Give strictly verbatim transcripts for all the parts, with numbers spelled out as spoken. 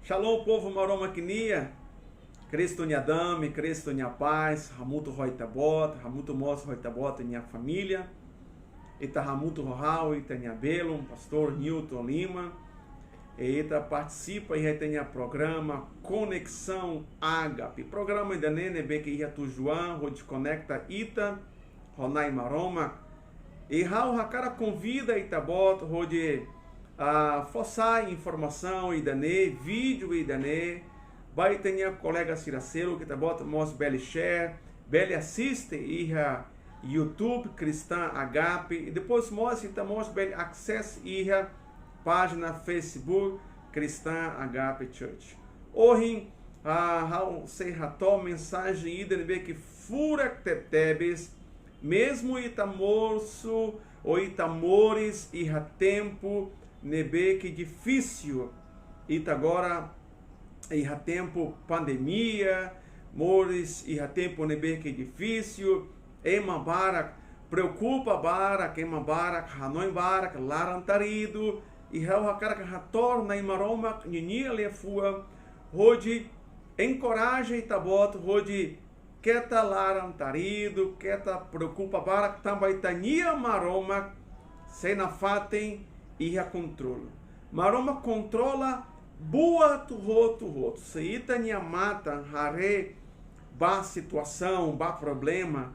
Shalom, povu Maromak nian. Kristu nia dame, Kristu nia pás hamutuk ho ita-boot, hamutuk mós ho ita-boot nia família. Ita hamutuk ho ha'u, ita-nia belun, Pastór Newton Lima. I ita partisipa iha ita-nia programa Koneksaun Agape. Programa ida-ne'e ne'ebé ke iha tujuan hodi konekta ita ho Na'i Maromak. I ha'u hakarak konvida ita-boot hodi, ah, fó sai informasaun ida-ne'e, vídeo ida-ne'e, ba ita-nia kolega sira seluk, ita-boot mós bele share, bele asiste iha YouTube Kristaun Agape, i depois mós ita mós bele asesu iha pájina Facebook Kristaun Agape Church. Ohin, ah, ha'u sei hato'o mensajen ida ne'ebé ke furak tebetebes, mezmu ita mosu ou ita moris iha tempu ne'ebé ke difisil. Ita agora iha tempu pandemia, moris iha tempu ne'ebé ke difisil, ema barak preokupa barak, ema barak hanoin barak, laran-taridu, i ha'u hakarak hato'o Na'i Maromak ninia liafuan hodi enkoraja ita-boot hodi keta laran-taridu, keta preokupa barak, tanba ita-nia Maromak sei nafatin iha kontrolu. Maromak kontrola buat hotu-hotu. Se ita-nia matan haree ba situasaun, ba problema,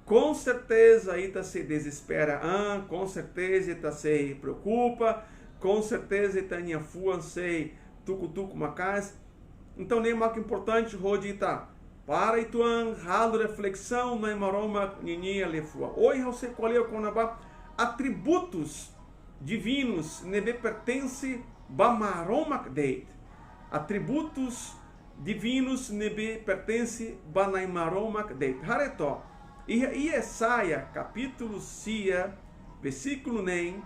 com certeza ita sei dezespera an, com certeza ita sei preokupa, com certeza ita-nia fuan sei tuku-tuku maka'as. Entaun, ne'e mak importante hodi ita para uitoan, halo reflesaun Na'i Maromak ninia liafuan. Ohin ha'u sei ko'alia kona-ba atributus divinus ne'ebé pertense ba Maromak de'it. Atributus divinus ne'ebé pertense ba Na'i Maromak de'it. Haree to'ok, iha Yesaya kapítulu sia, versíkulu neen,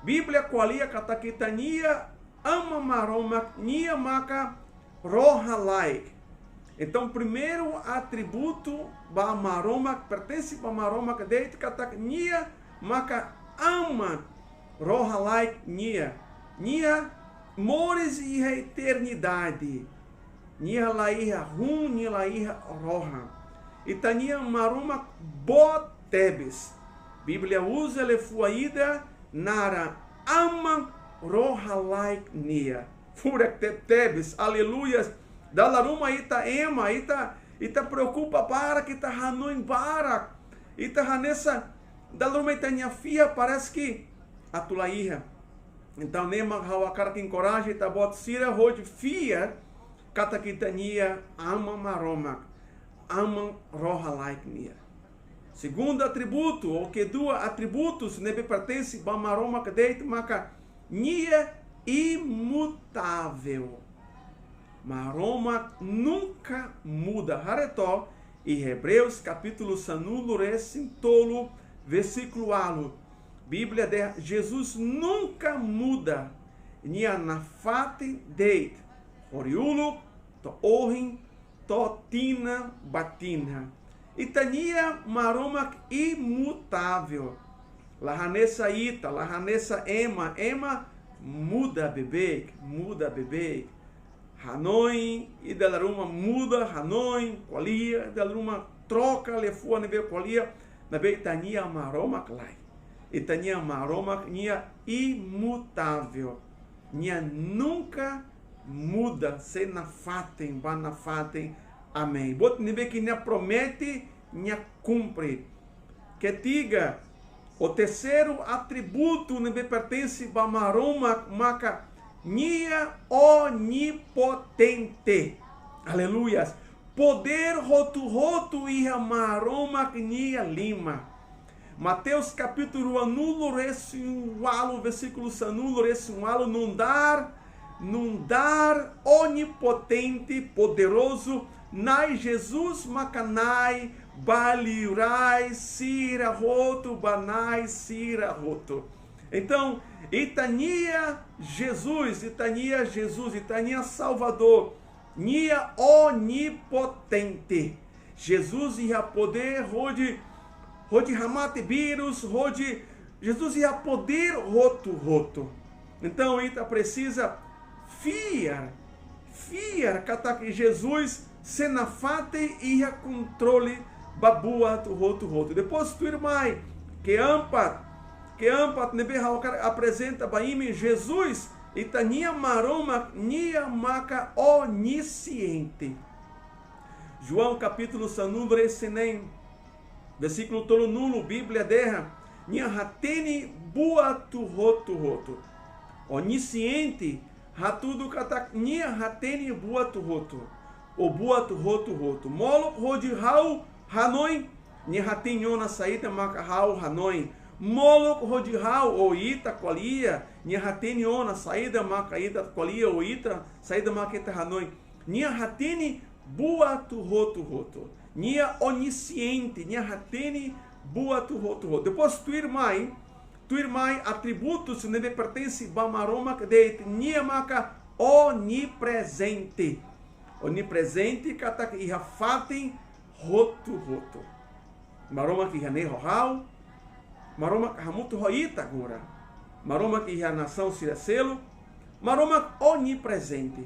Bíblia ko'alia katak ita-nia Aman Maromak nian maka rohan-laek. Entaun, primeiru atributu ba Maromak, pertense ba Maromak de'it katak nia maka Aman, rohan-laek nian. Nia moris iha eternidade. Nia la iha hun, nia la iha rohan. Ita-nia Maromak boot tebes. Bíblia uza liafuan ida naran Aman, rohan-laek nian. Furak tebetebes, aleluias. Dala ruma ita ema, ita, ita preokupa barak, ita hanoin barak. Ita hanesan, dala ruma ita-nia fiar parese ke atu la iha. Entaun, ne'e mak ha'u hakarak enkoraja ita-boot sira hodi fiar katak ita-nia Aman Maromak, Aman, rohan-laek nian. Segundu atributu, ou kedua atributus ne'ebé pertense ba Maromak de'it maka nia imutavel. Maromak nunka muda. Haree to'ok iha Ebreus kapítulu sanulu-resin-tolu, versíkulu ualu. Bíblia dehan Jesus nunka muda. Nia nafatin de'it, horiuluk to'o ohin, to'o tinan ba tinan. Ita-nia Maromak imutavel. La hanesan ita, la hanesan ema, ema muda beibeik, muda beibeik. Hanoin, i dala ruma muda, hanoin, ko'alia, dala ruma troka liafuan ne'ebé ko'alia, maibé ita-nia Maromak lae. Ita-nia Maromak nia imutavel. Nia nunka muda, sei nafatin, ba nafatin. Amen. Buat ne'ebé ke nia promete, nia kumpre. Ketiga, ou terseiru atributu ne'ebé pertense ba Maromak maka nia onipotente. Aleluias. Podér hotu-hotu iha Maromak nia liman. Mateus kapítulu ruanulu-resin-ualu, versíkulu sanulu-resin-ualu, nu'udar, nu'udar onipotente, poderozu, Na'i Jesus maka Na'i ba liurai sira hotu, ba na'i sira hotu. Entaun, ita-nia Jesus, ita-nia Jesus, ita-nia Salvadór, nia onipotente. Jesus iha podér hodi, hodi hamate vírus, hodi, Jesus iha podér hotu-hotu. Entaun, ita presiza fiar fiar katak Jesus sei nafatin iha kontrole ba buat hotu-hotu. Depois tuirmai, keempat, keempat ne'ebé ha'u hakarak aprezenta ba imi, Jesus, ita-nia Maromak, nia maka onisiente. João kapítulu sanulu-resin-neen, versíkulu tolunulu, Bíblia dehan, nia hatene buat hotu-hotu. Onisiente hatudu katak nia hatene buat hotu, ou buat hotu-hotu. Molok hodi ha'u hanoin, nia hatene ona saida maka ha'u hanoin. Molok hodi ha'u ou ita ko'alia, nia hatene ona saida maka ita ko'alia ou ita, saida maka ita hanoin. Nia hatene buat hotu-hotu. Nia onisiente, nia hatene buat hotu-hotu. Depois tuirmai, tuirmai atributus ne'ebé pertense ba Maromak de'it, nia maka oniprezente. Oniprezente katak iha fatin hotu-hotu. Maromak iha ne'e ho ha'u, Maromak hamutuk ho ita agora. Maromak iha nasaun sira seluk, Maromak oniprezente.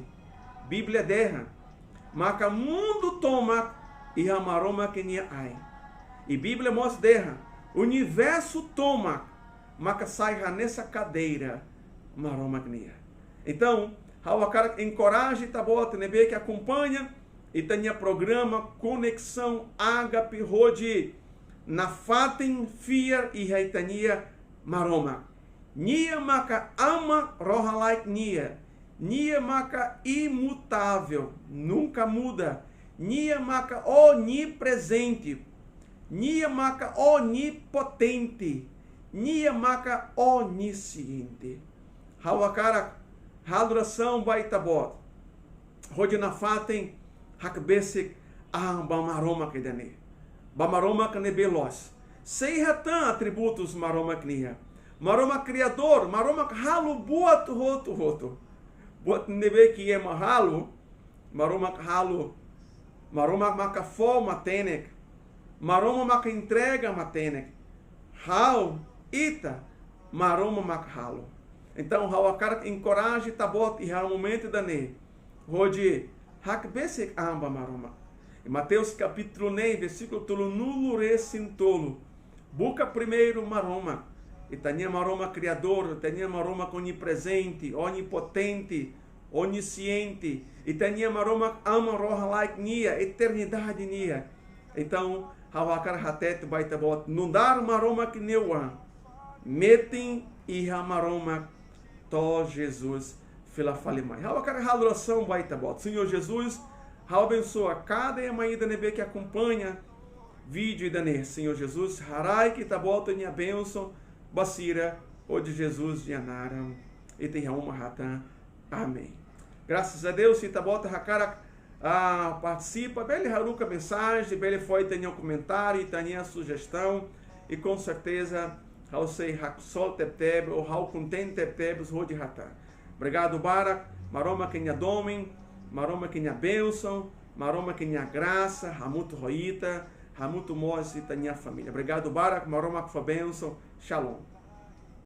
Bíblia dehan, maka mundu tomak iha Maromak nia ain. I Bíblia mós dehan, universu tomak maka sai hanesan kadeira Maromak nian. Entaun, ha'u hakarak enkoraja ita-boot ne'ebé ke akompaña ita-nia programa Koneksaun Agape hodi nafatin fiar iha ita-nia Maromak. Nia maka Aman rohan-laek nian. Nia maka imutavel, nunka muda. Nia maka oniprezente. Nia maka onipotente. Nia maka onisiente. Ha'u hakarak halo orasaun ba ita-boot hodi nafatin hakbesik an ba Maromak ida-ne'e. Ba Maromak ne'ebé loos. Sei iha tan atributus Maromak nian. Maromak kriadór, Maromak halo buat hotu-hotu. Buat ne'ebé ke ema halo, Maromak halo. Maromak maka fó matenek. Maromak maka entrega matenek. Ha'u, ita, Maromak maka halo. Entaun, ha'u hakarak enkoraja ita-boot iha momentu ida-ne'e hodi hakbesik an ba Maromak. Iha Mateus kapítulu neen, versíkulu tolunulu-resin-tolu. Buka primeiru Maromak. Ita-nia Maromak kriadór, ita-nia Maromak oniprezente, onipotente, onisiente. Ita-nia Maromak Aman rohan-laek nian, eternidade nian. Entaun, ha'u hakarak hatete ba ita-boot, nu'udar Maromak nia oan, metin iha Maromak to'o Jesus fila fali mai. Ha'u hakarak halo orasaun ba ita-boot. Señór Jesus, ha'u abensoa kada ema ida ne'ebé ke akompaña vídeo ida-ne'e. Señór Jesus, haraik Ita-Boot nia bensaun ba sira, hodi Jesus nia naran ita iha uma hatán. Amen. Graças a Deus, se ita-boot hakarak, ah, partisipa, bele haruka mensajen, bele fó ita-nia komentáriu, ita-nia sujestaun, i com certeza, ha'u sei haksolok tebetebes, ou ha'u kontente tebetebes hodi hatán. Obrigadu barak, Maromak nia domin, Maromak nia bensaun, Maromak nia grasa, hamutuk ho ita, hamutuk mós ita-nia família. Obrigadu barak, Maromak fó bensaun. Shalom.